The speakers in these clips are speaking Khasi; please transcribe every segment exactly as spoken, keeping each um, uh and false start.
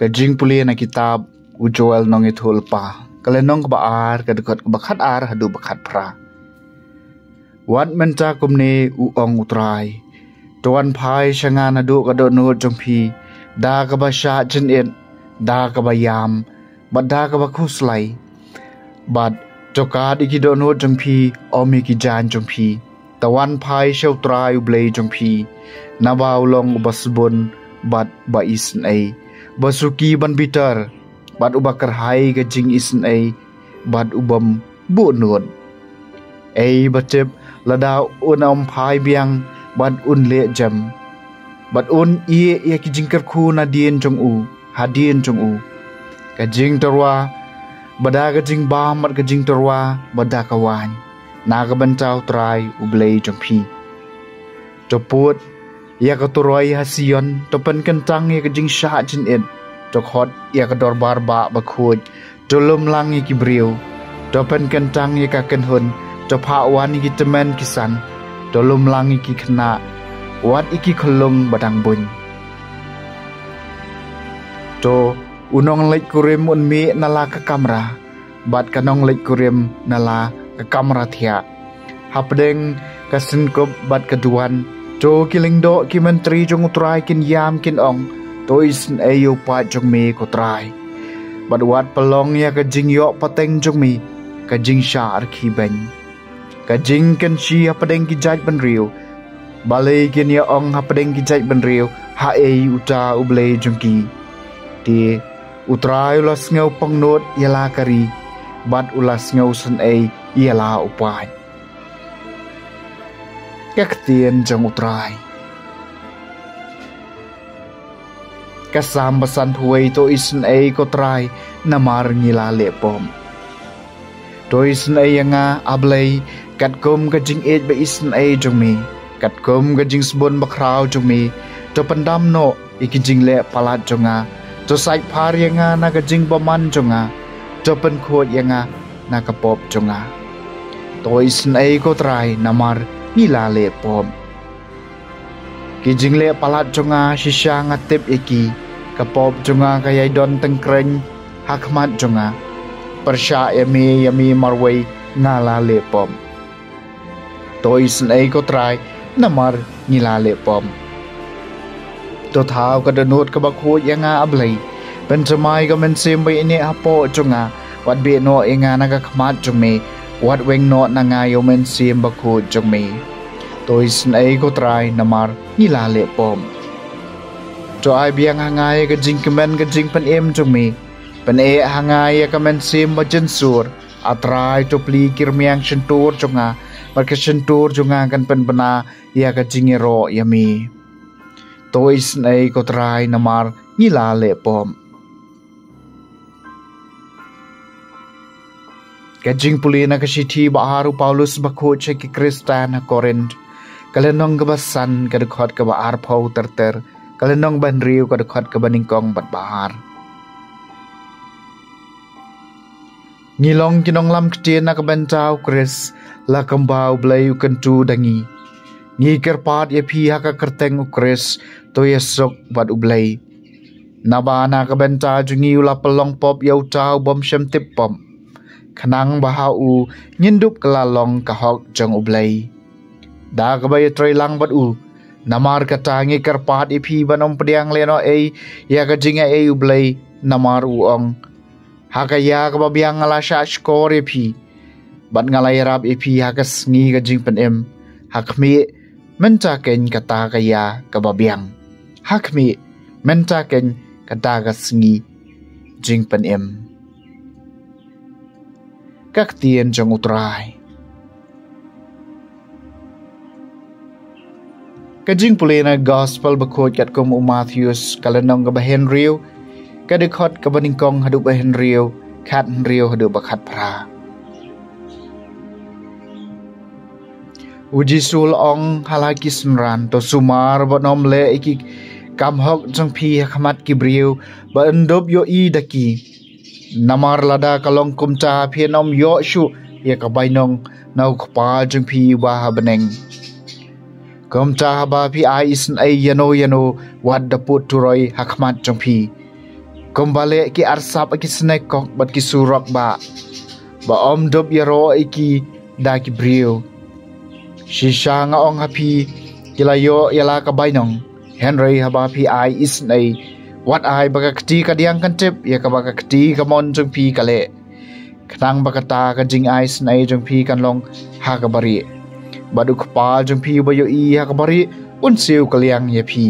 Ka jingpule na kitab u Joel nongïathuhlypa, ka lynnong kaba ar, ka dkhot kaba khatar haduh ba khatphra. Wat mynta kumne u ong u Trai: To wan phai sha nga naduh ka dohnud jong phi da kaba shah jynit, da kaba ïam, bad da kaba khuslai. Bad to kad ïa ki dohnud jong phi, ym ïa ki jaiñ jong phi. To wan phai sha u Trai u Blei jong phi, naba u long uba sbun bad ba isynei, ba suki ban bitar, bad uba kyrhai ka jingisynei, bad u bym buh nud. Ei ba tip, lada un ym phai biang, bad un leh jem, bad un ïeh ïa ki jingkyrkhu nadien jong u, hadien jong u. Ka jingtyrwa, bad da ka jingbam, bad ka jingtyrwa, bad da ka waiñ, na ka bynta u Trai u Blei jong phi. To put ïa ka turoi ha Sion, to pynkyntang ïa ka jingshah jynit, to khot ïa ka dorbar bah bakhuid, to lum lang ïa ki briew, to pynkyntang ïa ka kynhun, to phah wan ïa ki tymmen ki san, to lum lang ïa ki khynnah, wat ïa ki khyllung ba dang buiñ. To u nongleit kurim un mih na la ka kamra, bad ka nongleit kurim na la ka kamra thiah. Hapdeng ka synkup bad ka duwan, to ki lyngdoh ki myntri jong u Trai kin ïam kin ong: To isynei ïa u paid jong me ko Trai, bad wat pynlong ïa ka jingïoh pateng jong me ka jingshah rkhie beiñ. Ka jingkynshi hapdeng ki jaitbynriew. Balei kin ïa ong hapdeng ki jaitbynriew: Haei uta u Blei jong ki? Te u Trai u la sngew pangnud ïa la ka ri, bad u la sngewsynei ïa la u paid. Ka ktien jong u Trai. Ka Salm ba sanphew wei. To isynei ko Trai, namar ngi la leh pop. To isynei ïa nga, A Blei, katkum ka jingïeit ba isynei jong me, katkum ka jingsbun bakhraw jong me. To pyndam noh ïa ki jingleh palat jong nga, to sait phar ïa nga na ka jingbymman jong nga, to pynkhuid ïa nga na ka pop jong nga. To isynei ko Trai, namar ngi la leh pop. Ki jingleh palat jong nga, shisha nga tip ïa ki. Ka pop jong nga ka ïai don tyngkreiñ ha khmat jong nga. Pyrshah ïa me, ïa me marwei nga la leh pop. To isynei ko Trai, namar ngi la leh pop. To thaw ka dohnud kaba khuid ïa nga, A Blei. Pynthymmai ka mynsiem ba ïaineh hapoh jong nga. Wat beh noh ïa nga na ka khmat jong me, wat weng noh na nga ïa u Mynsiem Bakhuid jong me. To isynei ko Trai, namar ngi la leh pop. To ai biang ha nga ïa ka jingkmen ka jingpynim jong me. Pyneh ha nga ïa ka mynsiem ba jynsur. A Trai, to plie ki rmiang shyntur jong nga, bad ka shyntur jong nga kan pynbna ïa ka jingïaroh ïa me. To isynei ko Trai, namar ngi la leh pop. Ka jingpule na ka shithi ba ar u Paulus bakhuid sha ki Khristan ha Korinth, ka lynnong kaba san, ka dkhot kaba arphew ter ter, ka lynnong ba hynriew, ka dkhot kaba nyngkong bad ba ar. Ngi long ki nonglam ktien na ka bynta u Khrist, la kumba U Blei u kyntu da ngi. Ngi kyrpad ïa phi ha ka kyrteng u Khrist, to ïasuk bad U Blei. Naba na ka bynta jong ngi u la pynlong pop ïa uta u bym shym tip pop, khnang ba ha u ngin dup kylla long ka hok jong U Blei. Da kaba ïatreilang bad u, namar kata ngi kyrpad ïa phi ban ym pdiang lehnohei ïa ka jingaiei U Blei, namar u ong: Ha ka ïa kaba biang nga la shah shkor ïa phi, bad nga la ïarap ïa phi ha ka sngi ka jingpynim. Ha khmih, mynta keiñ kata ka ïa kaba biang. Ha khmih, mynta keiñ kata ka sngi jingpynim. Ka ktien jong U Trai. Ka jingpule na Gospel bakhuid katkum u Mathaios, ka lynnong kaba hynriew, ka dkhot kaba nyngkong haduh ba hynriew, khathynriew haduh ba khatphra. U Jisu u la ong ha la ki synran: To sumar ban ym leh ïa ki kam hok jong phi ha khmat ki briew, ba yn dup ïohi da ki. Namar lada ka long kumta, phin ym ïoh shuh ïa ka bainong na u Kpa jong phi uba ha bneng. Kumta haba phi ai isynei ïano ïano, wat da put turoi ha khmat jong phi. Kumba leh ki arsap ha ki synagog bad ki surok bah, ba ym dup ïaroh ïa ki da ki briew. Shisha nga ong ha phi, ki la ïoh ïa la ka bainong. Hynrei haba phi ai isynei, wat ai ba ka kti kadiang kan tip ïa kaba ka kti kamon jong phi ka leh, khnang ba kata ka jingai isynei jong phi kan long ha ka barieh. Bad u Kpa jong phi uba ïohi ha ka barieh un siew kylliang ïa phi.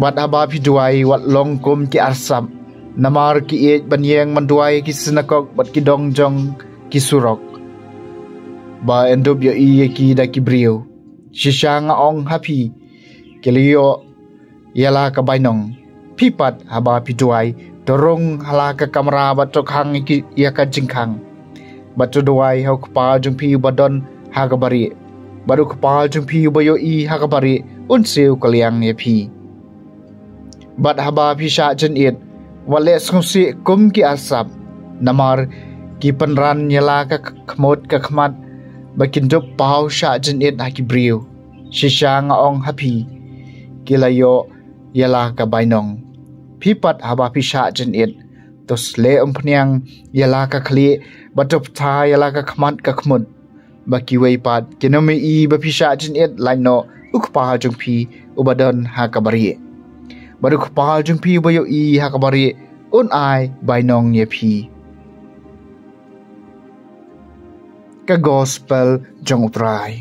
Bad haba phi duwai, wat long kum ki arsap, namar ki ïeit ban ïeng ban duwai ha ki synagog bad ki dong jong ki surok, ba yn dup ïohi ïa ki da ki briew. Shisha nga ong ha phi, ki la ïoh ïa la ka bainong. Phi pat, haba phi duwai, to rung ha la ka kamra bad to khang ïa ki, ïa ka jingkhang, bad to duwai ha u Kpa jong phi uba don ha ka barieh. Bad u Kpa jong phi uba ïohi ha ka barieh un siew kylliang ïa phi. Bad haba phi shah jynit, wat leh sngewsih kum ki arsap, namar ki pynran ïa la ka khmut ka khmat, ba kin dup paw shah jynit ha ki briew. Shisha nga ong ha phi, ki la ïoh ïa la ka bainong. Phi pat, haba phi shah jynit, to sleh umphniang ïa la ka khlieh, bad to btha ïa la ka khmat ka khmut, ba kiwei pat kin ym ïohi ba phi shah jynit, lait noh u Kpa jong phi uba don ha ka barieh. Bad u Kpa jong phi uba ïohi ha ka barieh un ai bainong ïa phi. Ka Gospel jong u Trai.